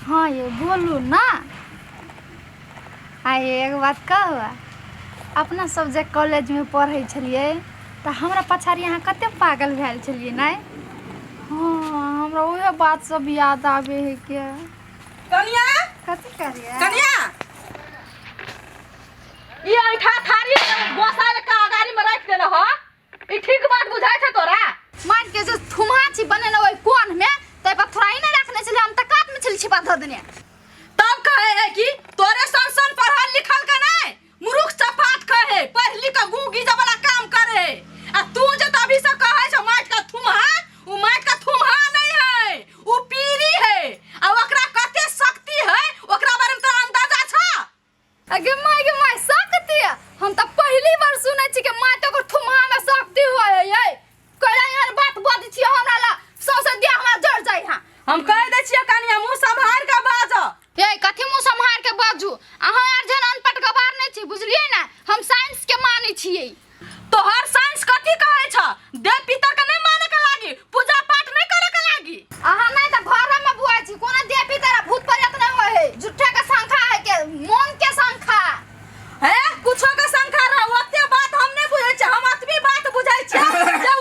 हँ ये बोलू ना। आ ये एगो बात कहू, अपना सब जे कॉलेजमे पढ़ै छलियै तऽ हमरा पछाड़ी अहाँ कते पागल भेल छलियै नहि? हँ, हमरा उहे बात सब याद आबै है के। कनिया। कथी करियै? कनिया, ई ऐठा थारी गोसाल के अगाड़ी में राखि देने ह, ई ठीक बात बुझाइ छै तोरा? मान के जे थुम्हा छी बनेने ओहि कोन में, ताहि पर थोड़ा ही नहीं रखने छलियै हम, तऽ कात में छली छिपा धऽ देने। तब कहे है कि तोरे सन सन पढ़ल लिखल के नहीं मूर्ख चपाट कहे, पढ़ लिख के गू गीजा वाला काम करे है। आ तू जे तभी से कहे छ माटि का थुम्हा, उ माटि का थुम्हा नहीं है, उ पीरी है। आ ओकरा कते शक्ति है ओकरा बारे में तोरा अंदाजा छ? अगे माय गे माय, शक्ति? हम तऽ पहली बार सुनै छी कि माटि ओकर थुम्हा में शक्ति होय है। ये कैला एहन बात बजै छी हमरा ला, सौंसे देह हमरा जर जाइ हा। हम कह दै छियै कनिया, मुँह सम्हार के बाज। ये कथी मुँह सम्हार के बाजू? अहाँ आर जहन अनपढ़ गवार नहि छी, बुझलियै ने? हम साइंस के मानै छियै। तोहर साइंस कथी कहै छ? देव पितर के नहीं माने के लागी, पूजा पाठ नहीं करे के लागी। अहाँ नहीं तऽ घर में बुआइ छी, कोनो देव पितर आ भूत प्रेत नहीं होय है, झूठे के शंखा है के मन के शंखा है, कुछो के शंखा रह, ओते बात हम नहीं बुझै छियै, हम अतबी बात बुझै छियै जे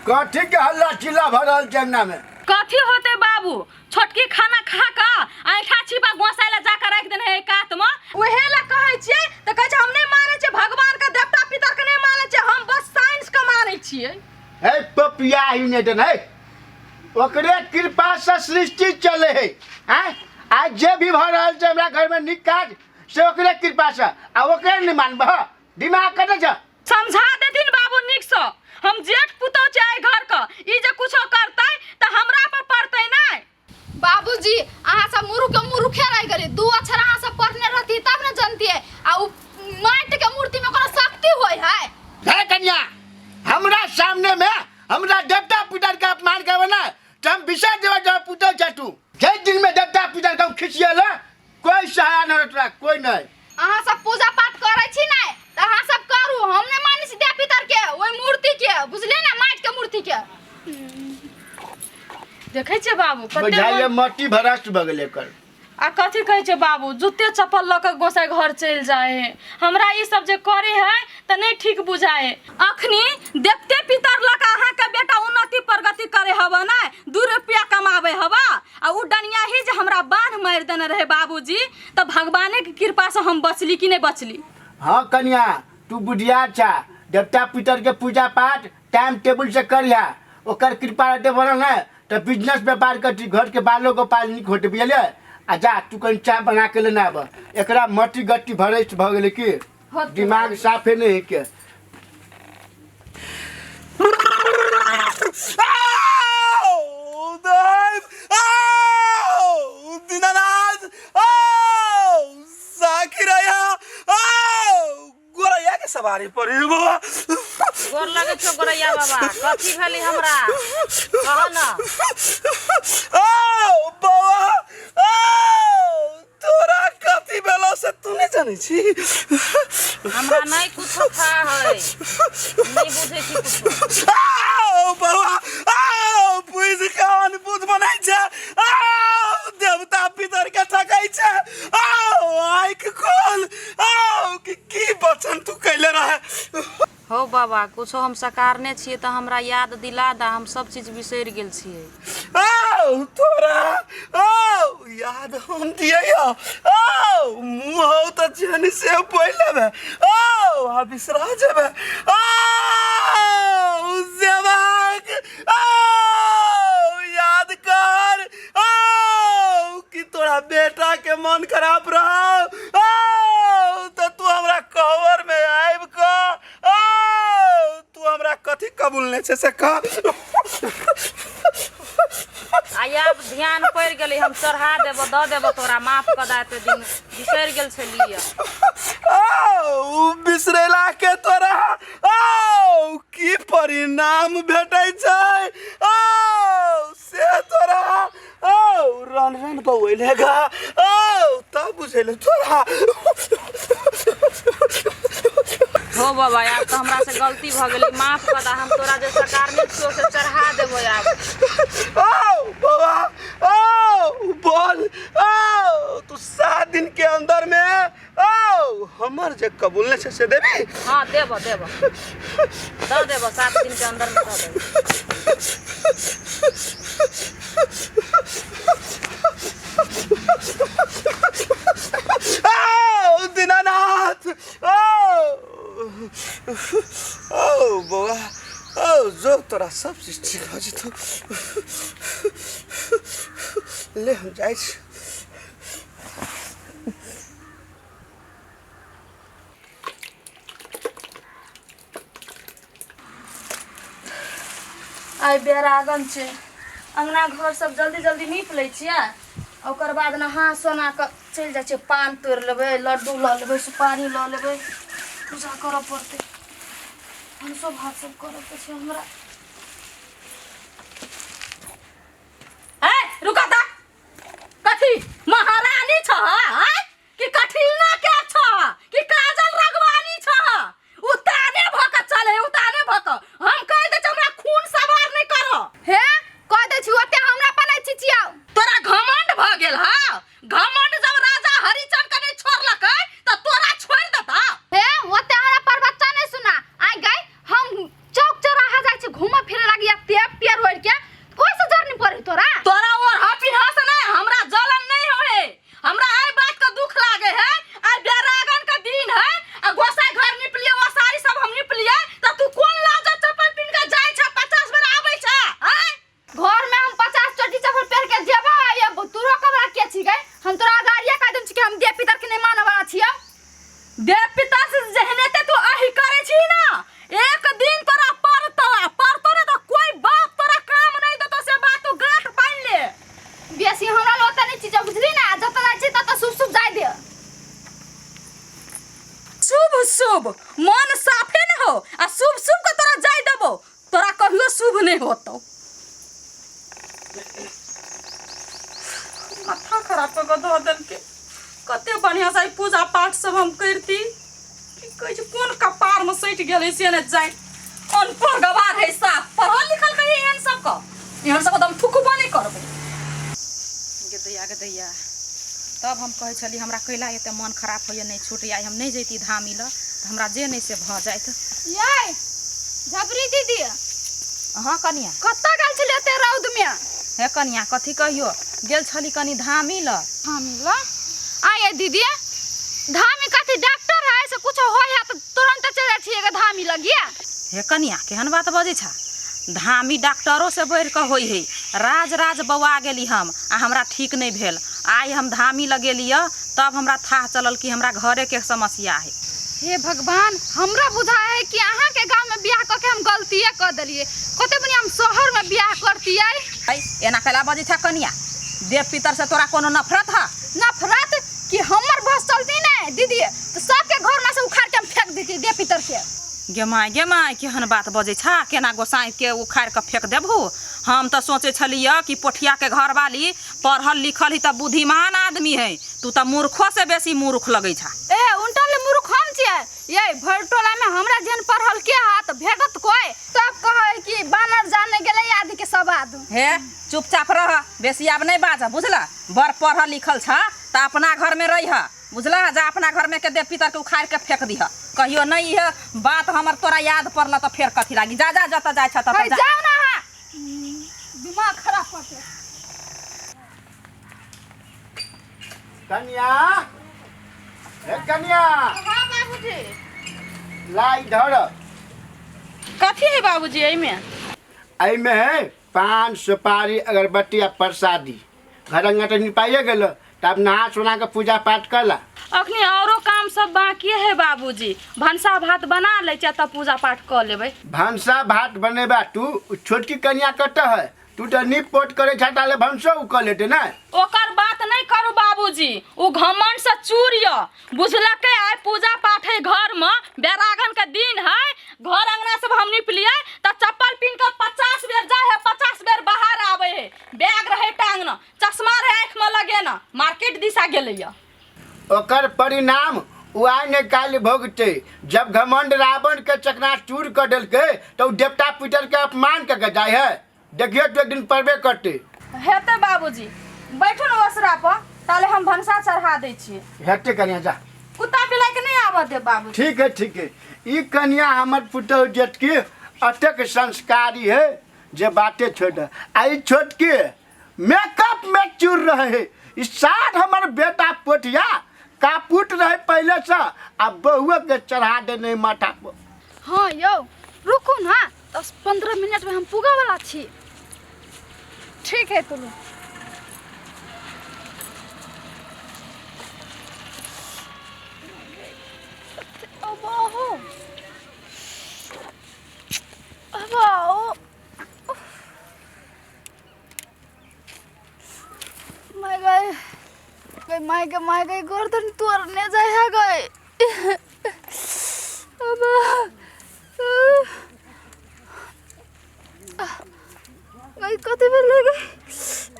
कथी के हल्ला चिल्ला भऽ रहल छै अंगना में? कथी होते बाबू, छोटकी खाना खा के ऐठा छिपा गोसाई ला जाके राखि देने है कात में, उहे ला कहै छियै तऽ कहै छै हम नहीं मानै छियै भगवान के, देवता पितर के नहीं मानै छियै, हम बस साइंस के मानै छियै। हे पपिया यूनाइटेड है, ओकरे कृपा से सृष्टि चले है। आँय, आज जे भी भऽ रहल छै हमरा घर में नीक काज, से ओकरे कृपा से, आ ओकरे नहीं मानबह, दिमाग कतऽ छ? समझा देथिन बाबू नीक से, हम जेठ पुतोह छै एहि घर के, ई जे कुछो करतै तऽ हमरा पर पड़तै नहि। बाबूजी, अहाँ सब मुरुख के मुरुखे रहि गेलियै। दू अक्षर अहाँ सब पढ़ने रहती तब ने जनतियै। आ उ माटि के मूर्ति में कोनो शक्ति होय है? हे कन्या, हमरा सामने में हमरा देवता पितर के अपमान करबे ना तऽ हम बिसरि जेबै जब पुतोह छै तू। जै दिन में देवता पितर के हम खिसियेला, कोई सहारा नहीं तोरा, कोई नहीं। अहाँ सब पूजा पाठ करै छी नै तऽ अहाँ सब करू, हम नहि मानै छी देव पितर के, ओहि मूर्ति के, बुझलियै ने, माटि के मूर्ति के। देखै छियै बाबू कते बुझाइए मट्टी भ्रष्ट भऽ गेलै एकर। आ कथी कहै छै बाबू, जूते चप्पल लऽ कऽ गोसाई घर चलि जाइ है। हमरा ई सब जे करे है तऽ नहि ठीक बुझाइ है। अखनी देवते पितर लऽ कऽ अहाँके बेटा उन्नति प्रगति करे हवा ने, 2 रुपया कमाबै हवा, आ उ डनियाही जे हमरा बान्ह मारि देने रहे बाबूजी, तऽ भगवाने के कृपा से हम बचली कि नहि बचली? हाँ कन्या, तू बुढ़िया छा, देवता पितर के पूजा पाठ टाइम टेबुल से करिहा, ओकर कृपा रहते बनल है तऽ बिजनेस व्यापार करती, घर के बालो गोपाल नीक होते, बुझलियै? आ जा तू कनि चाय बना के लेने आब, एकरा मट्टी गट्टी भरैत भऽ गेलै की, दिमाग साफे नहीं है के। दीनानाथ, साकिरया, गोरैया के सवारी पर ही बाबा। गोर लगै छौ गोरैया बाबा, कथी भेलै हमरा कह न। ओ बाबा, ओ तोरा कथी भेलो से तू नहीं जानै छी? हमरा नहीं कुछो खा है, नहीं बुझै छी कुछो। आओ बाबा, आओ, बुझ के अनबुझ बनाइ छै, आओ देवता पितर के ठकै छै, आओ आँखि खोल, आओ कि की वचन तू कैले रहे? हौ बाबा, कुछो हम सकारने छियै तऽ हमरा याद दिला दा, हम सब चीज बिसरि गेल छियै। आओ तोरा आओ याद हम दियै हौ, आओ मुँह हौ तऽ जेहन से बोलि लेबै, आओ आ बिसरा जेबै। आओ सेवक, आओ याद कर, आओ कि तोरा बेटा के मन खराब रहौ, आओ तऽ तू हमरा कवर में आबि कऽ आओ तू हमरा कथी कबूलने छै से कह। आ आब ध्यान पड़ि गेलै, हम चढ़ा देबो, दऽ देबो तोरा, माफ कऽ दे, एते दिन बिसरि गेल छलियै। आओ बिसरेला के तोरा आओ की परिणाम भेटै छै, आओ से तोरा आओ रन रन बौएले गा, आओ तब बुझेले तोरा। हो बाबा, आब तऽ हमरा से गलती भऽ गेलै, माफ कऽ दे, हम तोरा जे सकारने छियौ से चढ़ा देबो आब। आओ बाबा, आओ बोल, दिन के अंदर में ओ हमर जे कबूलने छै से देबी? हाँ देबो देबो, दऽ देबो, 7 दिन के अंदर में दऽ देबो। ओ दीनानाथ, ओ ओ बौआ, ओ जो तोरा सब चीज ठीक भऽ जेतौ। ले हम जाइ छी। आइ बेरागन छै, अंगना घर सब जल्दी जल्दी नीप लै छियै, ओकर बाद नहा सोना कऽ चलि जाइ छियै। पान तोड़ि लेबै, लड्डू लऽ लेबै, सुपारी लऽ लेबै, पूजा करऽ पड़तै, भनसो भात सब करऽ के छै हमरा। ए रुका ता, कथी महारानी छ आय कि कठिना के छ कि काजल रगवानी छ? उताने भ के चले, उताने भ के। हम कह दे हमरा खून सवार नहीं करो। हे कह दै छी, ओते हमरा पर नहीं चिचियाओ। तोरा घमंड भ गेल हा? घमंड जब राजा हरिचंद के नहीं छोड़लकै त तोरा छोड़ देता? हे ओते हमरा पर बच्चा नहीं सुना। आइ गई हम चौक चौराहा जाइ छी घूमे फिरे लागी, ते पेड़ ओढ़ के ओइसे जरनी पड़े तोरा। तोरा और हा पिन्हा से नहीं हमरा जलन नहीं होए, हमरा एहि बात के दुख लागे है। आइ बेरागन के दिन है आ गोसाई घर निपलिए, ओसारी सब हम निपलिए, त तू कोन लाज चप्पल पिन के जाय छ, 50 बेर आबै छ? आय घर में हम 50 चोटी चप्पल पहन के जेबो आइए, तू रोकब के छी गई? हम तोरा गाड़िया कह देम छी कि हम देव पितर के नहीं माने वाला छियै। देव पितर से जेहने ते तू अही करे छी ना, एक दिन तोरा पड़तो, आ पड़तो ने तो कोई बाप तोरा काम नहीं देतो, से बात तू गांठ बांध ले। बेसी हमरा लोग नहीं चीज बुझली ना, जत जाइ छी तत शुभ शुभ जाय दे। शुभ शुभ मन साफे न हो आ शुभ शुभ के तोरा जाय देबो, तोरा कहियो शुभ नहीं होतो। माथा खराब कऽ के धऽ देलकै। कते बढ़िया से पूजा पाठ सब हम करती, की कहै छै कोन कपार में सटि गेलै से ने जाय। अनपढ़ गवार है साफ, पढ़ल लिखल कही एहन सब के, एहन सब एकदम थुकबो नहीं करबै। गे दैया गे दैया, तब हम कहै छली हमरा कैला एते मन खराब होइए, नहि छूटैए, आइ हम नहि जैती धामी लऽ तऽ हमरा जे नहि से भऽ जाइत। यै झबरी दीदी। हाँ कनिया। कतऽ गेल छली एते रौद में? हे कनिया कथी कहियो, गेल छली कनी धामी लऽ। धामी लऽ? आये दीदी, धामी कथी डॉक्टर है से कुछ होय है तऽ तुरंत चलि जाइ छियै धामी लगिए? हे कनिया केहन बात बजै छा, धामी डॉक्टरो से बढ़ि कऽ होइ है। राज राज बौआ गेली हम आ हमरा ठीक नहि भेल। आइ हम धामी लगेलियै तब हमरा थाह चलल कि हमरा घरे के समस्या है। हे भगवान, हमरा बुझा है कि अहाँ के गांव में बियाह कऽ के हम गलतिये कऽ देलियै। कते बढ़िया हम शहर में बियाह करतियै। है एना कैला बजै छा कनिया, देव पितर से तोरा कोनो नफरत है? नफरत कि हमर बस चलती ने दीदी तो सबके घर में से उखाड़ के हम फेंक देती देव पितर के। गे माय गे माय, केहन बात बजै छा, केना गोसाई के उखाड़ के फेंक देबहू? हम तऽ सोचै छलियै कि पोठिया के घरवाली पढ़ल लिखल ही तऽ बुद्धिमान आदमी है, तू तऽ मूर्खो से बेसी मूर्ख लगै छा। ए उनटा ले मूर्ख हम छियै? ये भर टोला में हमरा जेहन पढ़ल के हाथ भेटत कोई? तब कहै कि बानर जाने गेलै आदि के सवाद। हे चुपचाप रह, बेसी आब नहीं बाज बुझला, बड़ पढ़ल लिखल छ तऽ अपना घर में रह बुझला, जा अपना घर में के देव पितर के उखाड़ के फेंक दिह। कहियो नहीं यह बात हमर तोरा याद पड़ल तऽ फेर कथी लागी, जा जा जतऽ जाइ छ ततऽ है, जा। जाओ ना अहाँ, दिमाग खराब करते। कन्या, हे कन्या। हाँ बाबूजी। ला इधर। कथी है बाबूजी एहिमे? एहिमे है पान सुपारी अगरबत्ती आ प्रसादी। घर अंगना तऽ निपाइए गेल, तब नहा सोना के पूजा पाठ कर ला। अखनी औरो काम सब बाकी है बाबूजी, भनसा भात बना लै छियै तब पूजा पाठ कऽ लेबै। भनसा भात बनेबा तू? छोटकी कन्या कतऽ है? तू तऽ नीप पोत करे छा ताले भनसो उ कर लेते ना। ओकर बात नहीं करू बाबूजी, उ घमंड से चूर य बुझलकै। आइ पूजा पाठ है घर में, बैरागन के दिन है, घर अंगना सब हम निपलिए त चप्पल पिन के 50 बेर जाय है, 50 बेर बाहर आवे है, बैग रहे टांगना, चश्मा रहे आँख में लगेना, मार्केट दिशा गेलै य। ओकर परिणाम उ आइ ने काल्हि भोगते। जब घमंड रावण के चकनाचूर कर देलकै तऽ उ देवता पितर के अपमान कर के जाय है। देखियो तो एक दिन पड़बे करते। हेतै बाबूजी, बैठू ने ओसरा पर, ताले हम भनसा चढ़ा दै छी। हेतै कनिया, जा। कुत्ता बिलाइ के नहि आबऽ देब बाबू। ठीक है, ठीक है। ई कनिया हमर पुतहु जेटकी अतेक संस्कारी है जे बाते छोड़ दे। आ ई छोटकी मेकअप में चूर रहे है। ई साथ हमर बेटा पोठिया कापुट रहे पहले से, आ बहुआ के चढ़ा देने माथा पर। हाँ यौ, रुकू ना, 10-15 मिनट में हम पुगा वाला छी। ठीक है तुलू। My गए गई, my गए, my गई, गर्दन तोड़ने जाए है गए। अब गई, कति बेर गई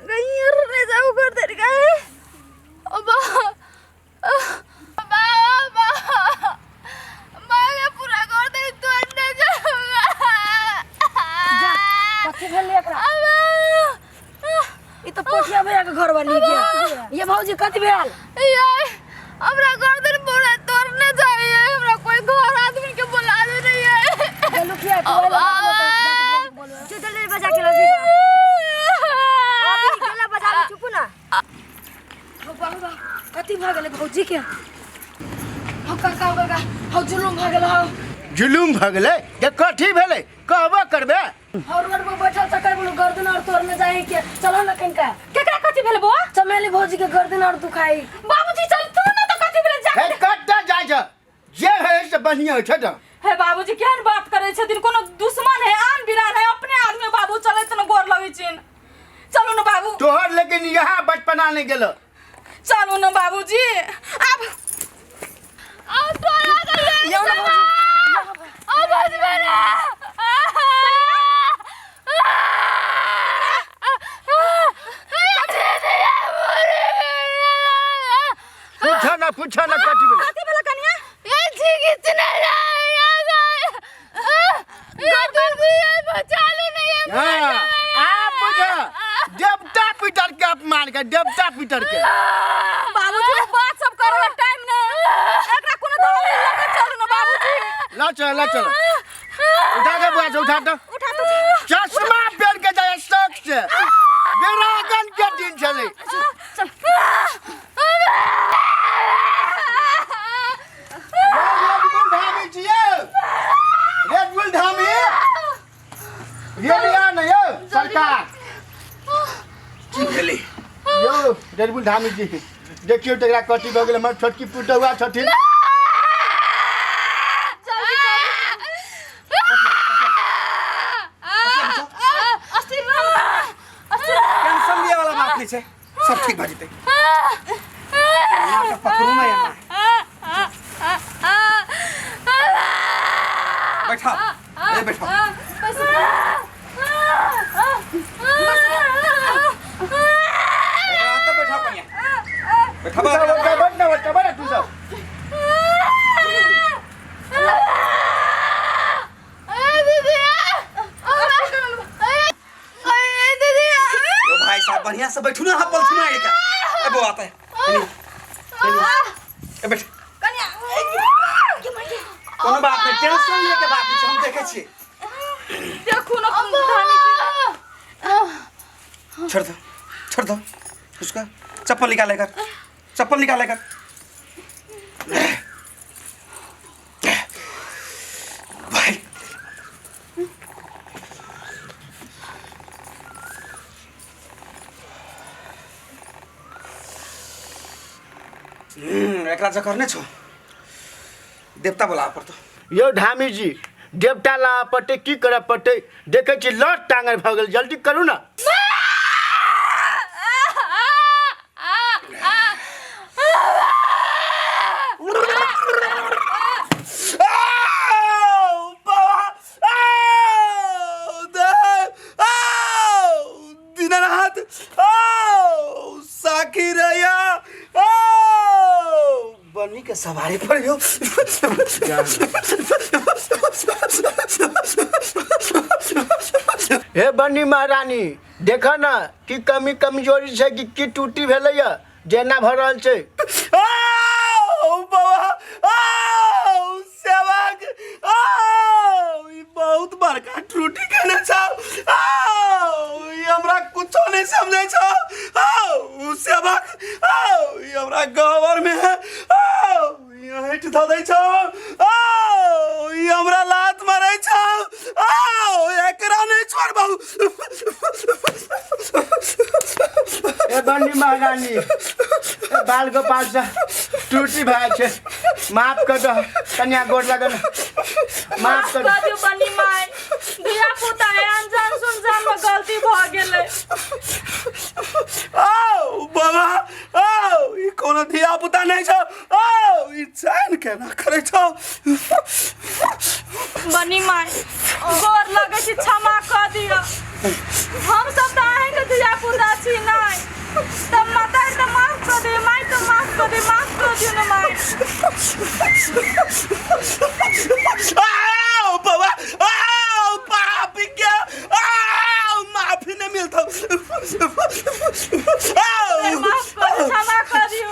गई, यार नहीं जाऊ गर्दन गए। अब बाबा, मागे पूरा गर्दन तोड़ने जाऊंगा। जा, कथी भेल एकरा? ई तो पोठिया भैया के घर वाली के। ये भौजी, कथी भेल? ये हमरा गर्दन पूरा तोड़ने जाइए, हमरा कोई घर आदमी के बुलावे नहीं है। ये लुकिया तू आइल बोलो। चल जल्दी बजा के लाओ। अभी केला बजा के, चुप ना। हो बाबा, कथी भऽ गेलै भौजी के? हो काका, हो काका, हो जुलुम भऽ गेल हो। जुलुम भऽ गेलै जे कथी भेलै, कहबो करबे? हो, रोड पर बैठल चक्कर बोलू, गर्दन और तोड़ने जाए के। चलो ना कनिका। केकरा कथी भेल बौआ? चमेली भौजी के गर्दन और दुखाई। बाबूजी, चल तू ना, तो कथी भेल जा। हे, कतऽ जाइ छ? जे है से बढ़िया होइ छै तऽ। हे बाबूजी, केहन बात करै छथिन? कोनो दुश्मन है, आन बिरान है, अपने आदमी बाबू। चलैत न, गोर लगै छिन, चलू न बाबू। तोहर लेकिन यहाँ बचपना नहीं गेलो। चलू न बाबूजी, आब अब तोड़ा गई। यौ ना भौजी। अब हसबैंड पूछो ना, पूछो ना, कथी भेलै? कथी भेल कनिया? ये ठीक नहीं ये ये बचा लो नहीं ये। हाँ, आप बुझ, देवता पितर के अपमान के, देवता पितर के। बाबूजी, बात सब करे ला टाइम नहीं, एकरा कोनो धर लगे, चलू न बाबूजी। ला चलो, ला चलो, उठा के बुआ से उठा तो। उठा तो। चश्मा पहन के जाए शौक से, बेरागन के दिन चले। रेड बुल धामी छियै, रेड बुल धामी ये लिया ना यौ सरकार। की भेलै? यौ रेड बुल धामी जी, देखियौ तऽ एकरा कथी भऽ गेलै। हमर छोटकी पुतहुआ छथिन। टेंशन लिये वाला बात नहीं छै, सब ठीक भऽ जेतै। कनिया के पकड़ू ना एना। बैठा, ए बैठा। एकरा तऽ बैठा, कनिया बैठा। तू सब ओतऽ बैठ ना, ओतऽ बैठ तू सब। यो भाई साहब, बढ़िया से बैठू ना, हाँ पलथी मार के। ए बौआ, आता है कनिया, कनिया, ए बैठ। कोनो बात नहीं, टेंशन लिए के बात नहीं छै, हम देखै छियै। देखू न धामी जी। छोड़ दो, छोड़ दो उसका। चप्पल निकाले कर, चप्पल निकाले कर। भाई, एकरा जकरने छौ, देवता बोलाबऽ पड़तौ। यौ धामी जी, देवता लाबऽ पड़तै, की करऽ पड़तै? देखै छी लट टाँगल भऽ गेल, जल्दी करू ने। आओ, बाबा, आओ, देव, आओ, दीनानाथ, आओ, साखी रैया, आओ, बनी के सवारी पर यो। हे बनी महारानी, देख न कि कमी कमजोरी छै कि की टूटी भेलैया। जेना भऽ रहल छै। आओ बाबा, आओ सेवक, आओ ई बहुत बड़का त्रुटि केने छौ। आओ ई हमरा कुछो नहीं समझै छौ। आओ सेवक, आओ ई हमरा गहबर में है। आओ ई ऐंठ धऽ दै छौ। आओ ई हमरा लात मारै छौ। आओ एकरा नहीं छोड़बौ। ए बन्नी महारानी, ए बाल गोपाल से त्रुटि भए छै, माफ कर दो। कन्या गोर लगन, माफ माफ कर कऽ दियौ बनी माय, धिया पुता है, अनजान सुनजान में गलती भऽ गेलै। आओ बाबा, आओ ई कोनो धिया पुता नहीं छौ। आओ ई चैन केना करै छौ? बनी माय, गोर लगै छी, क्षमा कऽ दिअ। हम सब तऽ अहींके धिया पुता छी नहि तऽ माता तऽ माफ कऽ दिअ, माय तऽ माफ कऽ दिअ, माफ कऽ दियौ ने माय। आओ बाबा, आओ पापी के, आओ माफी नहीं मिलता। आओ माफ कऽ दियौ, क्षमा कऽ दियौ।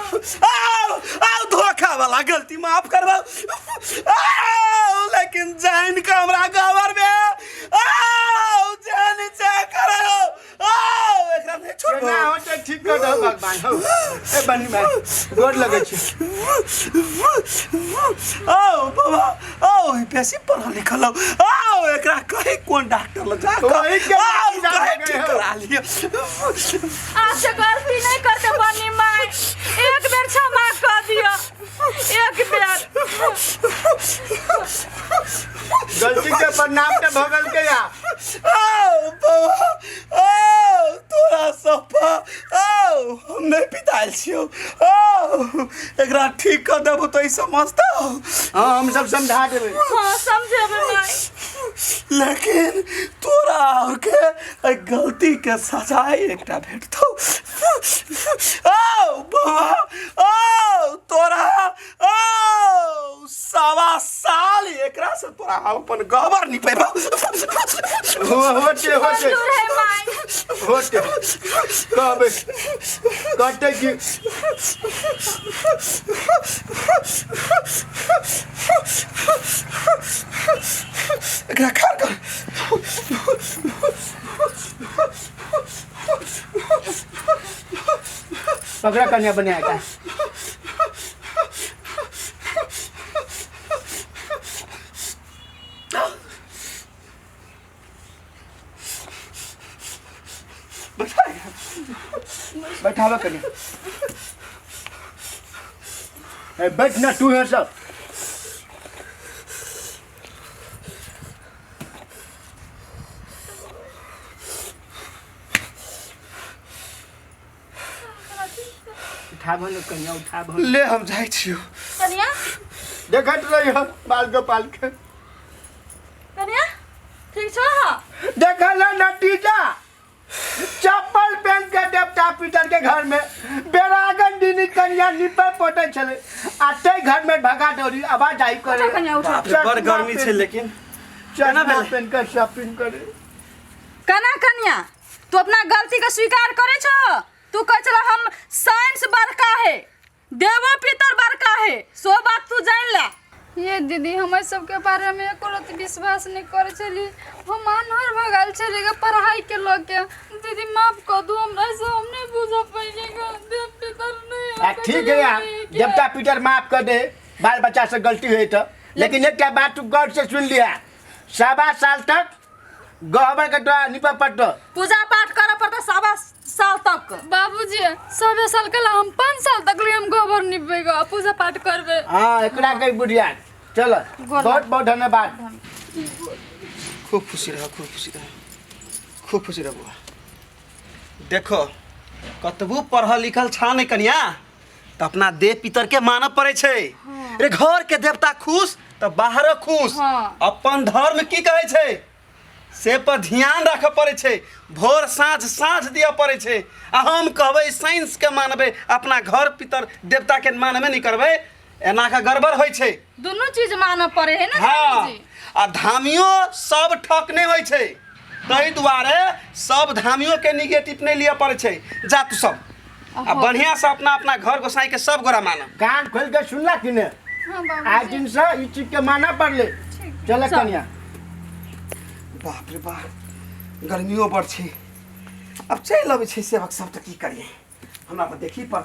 आओ आओ धोखा वाला गलती माफ करबा। आओ लेकिन जान के हमरा गबर में, आओ जान से करो, आओ एकरा नहीं छोड़बो। केना होतै ठीक कर दो भगवान हौ। ए बन्नी भाई, गोर लगै छी। आओ बाबा, आओ ई बेसी पढ़ल लिखल हौ। आओ एकरा कही कोन डॉक्टर लग जा कऽ, ओही के आओ इलाज कही हो ठीक गए हौ। करा लिअ। आब से गलती नहीं करते बनी माय, एक बेर क्षमा कऽ दिअ, एक बेर। गलती के परिणाम तऽ भगल के या। आओ बाबा, आओ तोरा सब पर, आओ हम नहीं पितायल छियौ। आओ एकरा ठीक कर देबो तऽ ई समझतौ। हाँ, हम सब समझा देबै। हाँ, समझेबै माय। लेकिन तोरा और के एहि गलती के सजाय एकटा भेटतौ। आओ बाबा, आओ तोरा, आओ 1.25 साल एकरा से तोरा हम अपन गहबर निपेबौ। होते होते मंजूर है माय। होते कहबै कहते कि एकरा खार कर। पकड़ा कन्या बनाया। बैठाबा कन्या। ए बैठ ना तू है सब। उठाबो न कन्या, उठाबो। ले हम जाइ छियौ। कनिया, देखत रही हम बाल गोपाल के। कनिया ठीक छौ? हाँ। देखल नतीजा, चप्पल पहन के देवता पितर के घर में बेरागन दिनी कन्या निपे पोटे छले आ ते घर में भगा दौड़ी आवाज आई करे। उठा कन्या, उठा। बाप रे, बड़ गर्मी छै लेकिन चश्मा भेलै? पहन के शॉपिंग करे। कना कन्या, तू अपना गलती के स्वीकार करे छो? तू कहे छला हम साइंस बड़का है, देवो पितर बड़का है, सो बात तू जान ला। ये दीदी, हमर सबके बारे में एको रति विश्वास नहीं करे छली। हम अनहर भऽ गेल छली गे पढ़ाई के लऽ के। दीदी माफ कऽ दू हमरा से, हम नहीं बुझ पैली गे, देव पितर नहीं। आ ठीक है यार, देवता पितर माफ कर दे, बाल बच्चा से गलती हुई तो। लेकिन एक बात तू गौर से सुन लिया, 1.25 साल तक गहबर के तोरा निपा पड़तो। पूजा पाठ करऽ पड़तो 1.25 साल तक। बाबूजी 1.25 साल के ला हम 5 साल तक ले हम गोबर निपबे ग, पूजा पाठ करबे। हाँ, एकरा के बुढ़िया। चलो, बहुत बहुत धन्यवाद। खूब खुशी रह, खूब खुशी रह, खूब खुशी रह बुआ। देखो कतबो पढ़ल लिखल छा नहीं कनिया, तऽ अपना देव पितर के मानऽ पड़ै छै। रे घर के देवता खुश तऽ बाहरो खुश। हाँ। अपन धर्म की कहै छै से पर ध्यान राखऽ पड़ै छै, भोर साँझ साँझ दिअ पड़ै छै। आ हम कहबै साइंस के मानबै, अपना घर पितर देवता के मानबे नहि करबै, एना के गड़बड़ होइ छै। दुनू चीज मानऽ पड़े है ना। हाँ। जी। आ धामियो सब ठक नहि होइ छै, ताहि दुआरे सब धामियो के निगेटिव नहि लिअ पड़ै छै। जा तू सब आ बढ़िया से अपना अपना घर गोसाई के सब गोरा मानब। कान खोल के सुनला कि ने? हाँ बाबूजी। आज दिन से ई चीज के माना पड़ले। चल कन्या। बाप रे बाप, गर्मियो बड़ छै। अब चलि अबै छै सेवक सब तऽ की करियै, हमरा तऽ देखही पड़तै।